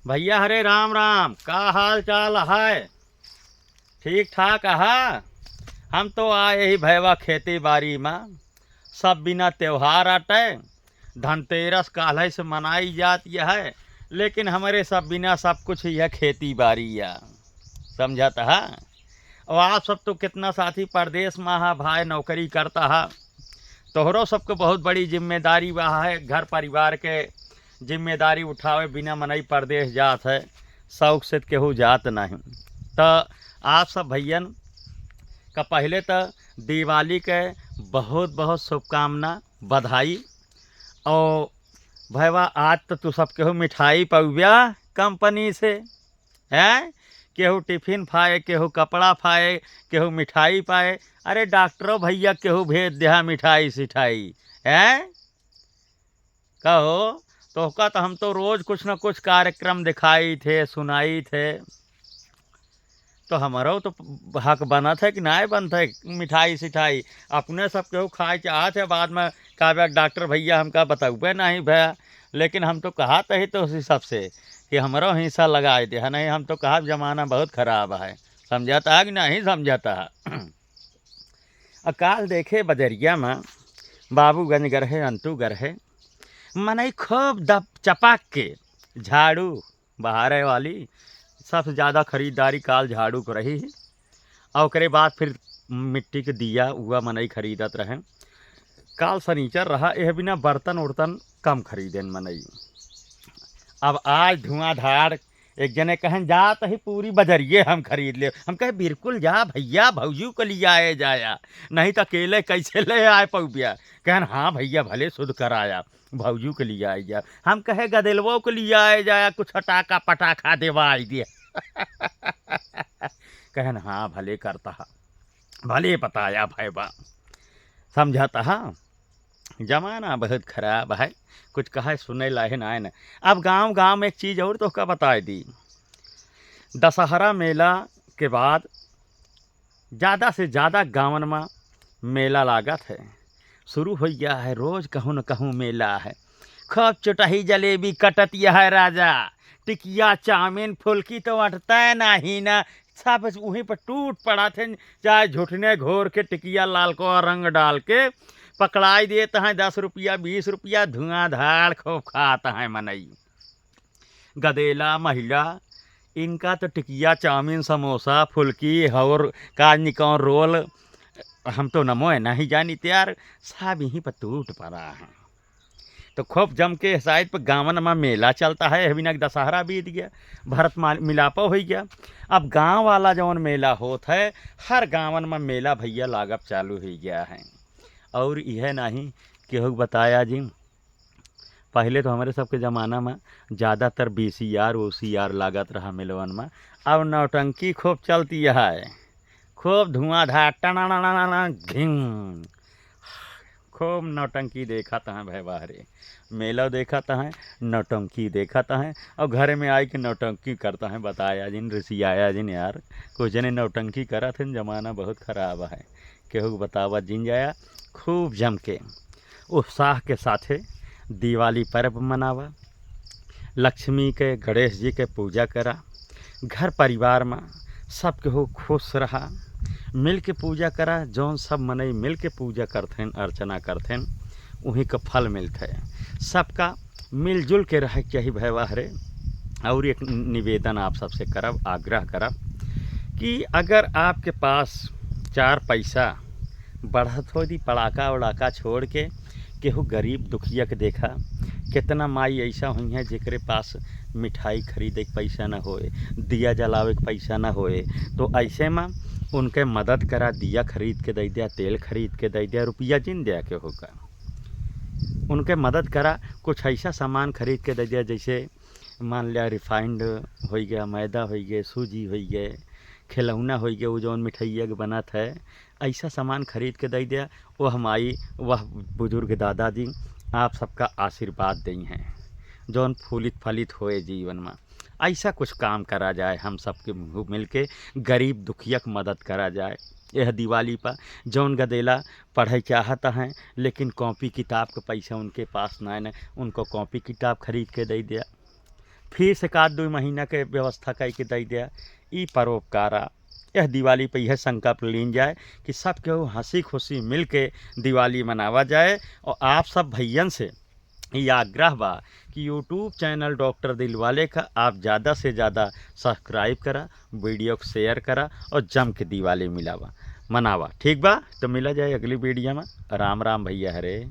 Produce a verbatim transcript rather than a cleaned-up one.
भैया हरे राम राम, का हाल चाल है? ठीक ठाक है। हम तो आए ही भैवा खेती बारी मा। सब बिना त्योहार आटे, धनतेरस काल्हे से मनाई जात यह है, लेकिन हमरे सब बिना सब कुछ यह खेती बारी या, समझत है। और आप सब तो कितना साथी परदेस मा हा भाई, नौकरी करता है, तोहरो सबके बहुत बड़ी जिम्मेदारी बा है, घर परिवार के जिम्मेदारी उठावे बिना मनई परदेस जात है, शौक से केहू जात नहीं। तो आप सब भैयन का पहले तो दिवाली के बहुत बहुत शुभकामना, बधाई। और भैवा, आज तो तू सब केहू मिठाई पउब्या कंपनी से, हैं? केहू टिफिन पाए, केहू कपड़ा पाए, केहू मिठाई पाए। अरे डॉक्टरो भैया केहू भेज देहा मिठाई सिठाई, हैं? कहो, तोहका तो हम तो रोज कुछ न कुछ कार्यक्रम दिखाई थे, सुनाई थे, तो हमरो तो हक बनत है कि नाय बनत है मिठाई सिठाई? अपने सब केहू खाए चाहत है, बाद में कहबे डॉक्टर भैया हमका बतउबे नहीं भैया, लेकिन हम तो कहत ही तो उसी सबसे कि हमरो हिस्सा लगाए दे, नहीं हम तो कहब जमाना बहुत खराब है, समझता है कि नहीं समझता है? आ काल देखे बजरिया में बाबूगंज गरहे, अंटू गरहे, मनई खूब दप चपाक के झाड़ू बहारे वाली, सबसे ज्यादा खरीदारी काल झाड़ू को रही। और ओकरे बाद फिर मिट्टी के दिया उआ मनई खरीदत रहे। काल सनीचर रहा, एह बिना बर्तन उर्तन कम खरीदेन मनई। अब आज धुआंधार एक जने कहन, "जात ही पूरी बजरिये हम खरीद ले।" हम कहे, "बिल्कुल जा भैया, भौजू के लिए आए जाया, नहीं तो अकेले कैसे ले आए पउबिया।" कहन, "हाँ भैया, भले शुद्ध कराया, भौजू के लिए आए जा।" हम कहे, "गदेलवो के लिए आए जाया, कुछ हटाका पटाखा देवा आई दिया।" कहन, "हाँ, भले करता हा, भले बताया भैबा, समझता हा।" जमाना बहुत खराब है, कुछ कहे सुने लाहे नाय न। अब गांव गांव में एक चीज और तोहका बताए दी, दशहरा मेला के बाद ज्यादा से ज्यादा गांवन में मेला लागत है, शुरू हो गया है, रोज कहूँ न कहूँ मेला है। खूब चुटही जलेबी कटत यह है राजा, टिकिया चाउमीन फुल्की तो अटते नहीं ना, सब वहीं पर टूट पड़त हैं, चाहे झुठने घोर के टिकिया लाल को रंग डाल के पकड़ाई देत हैं, दस रुपया, बीस रुपया, धुआंधार खूब खात हैं मनई। गदेला महिला, इनका तो टिकिया, चाउमीन, समोसा, फुल्की और का निकौन रोल, हम तो नमो है नहीं जानित यार, सब यहीं पर टूट पड़ा है। तो खूब जम के साइड पर गाँवन में मेला चलता है, अभी ना दशहरा बीत गया, भरत मा-, मिलापो हो गया। अब गाँव वाला जौन मेला होत है, हर गाँवन में मेला भैया लागब चालू हो गया है। और यह नहीं केहू के बताया जी, पहिले तो हमरे सबके जमाना में ज्यादातर V C R, O C R लागत रहा मेलवन में। अब नौटंकी खूब चलती है, खूब धुआंधार, टनानानाना, घिंग। खूब नौटंकी देखत हैं भाई बाहरे, मेला देखत हैं, नौटंकी देखत हैं, और घर में आई के नौटंकी करत हैं। बताया जिन, रिसियाया जिन यार, कुछ जने नौटंकी करत हैं, जमाना बहुत खराब है। केहू के बतावा जिन जाया, खूब जम के उत्साह के साथे दिवाली पर्व मनावा, लक्ष्मी के, गणेश जी के पूजा करा, घर परिवार में सब केहू खुश रहा, मिल के पूजा करा। जौन सब मनई मिल के पूजा करथेन, अर्चना करथेन, उहीं का फल मिलत है। सबका मिलजुल के रहे के चाही भाई बाहरे। और एक निवेदन आप सबसे करब, आग्रह करब कि अगर आपके पास चार पैसा बढ़त हो दी, पड़ाका उड़ाका छोड़ के केहू गरीब दुखिया के देखा। कितना माई ऐसा हुई हैं जेकरे पास मिठाई खरीदे के पैसा न होए, दिया जलावे के पैसा न होए, तो ऐसे में उनके मदद करा, दिया खरीद के दे दिया, तेल खरीद के दे दिया, रुपया जिन दिया केहू का, उनके मदद करा, कुछ ऐसा सामान खरीद के दे दिया, जैसे मान लिया रिफाइंड होइ गया, मैदा होइ गए, सूजी होइ गए, खिलौना होइ गए, वो जौन मिठाइया के बनत है, ऐसा सामान खरीद के दे दिया। वह माई, वह बुजुर्ग दादाजी आप सबका आशीर्वाद दई हैं, जौन फूलित फलित होए जीवन में। ऐसा कुछ काम करा जाए, हम सबके मिल के गरीब दुखिया के मदद करा जाए। यह दिवाली पर जौन गदेला पढ़े चाहत हैं, लेकिन कॉपी किताब के पैसा उनके पास नाय न, उनको कॉपी किताब खरीद के दे दिया। फिर से एक आध दो महीना के व्यवस्था कइ के दइ द्या। ई परोपकार आ। यह दिवाली पे यह संकल्प लीन जाए कि सब केहू हँसी खुशी मिल के दिवाली मनावा जाए। और आप सब भइयन से ई आग्रह बा कि YouTube चैनल डॉक्टर दिलवाले का आप ज़्यादा से ज़्यादा सब्सक्राइब करा, वीडियो को शेयर करा और जम के दिवाली मिलावा, मनावा। ठीक बा, तो मिला जाए अगली वीडियो में। राम राम भइया, हरे।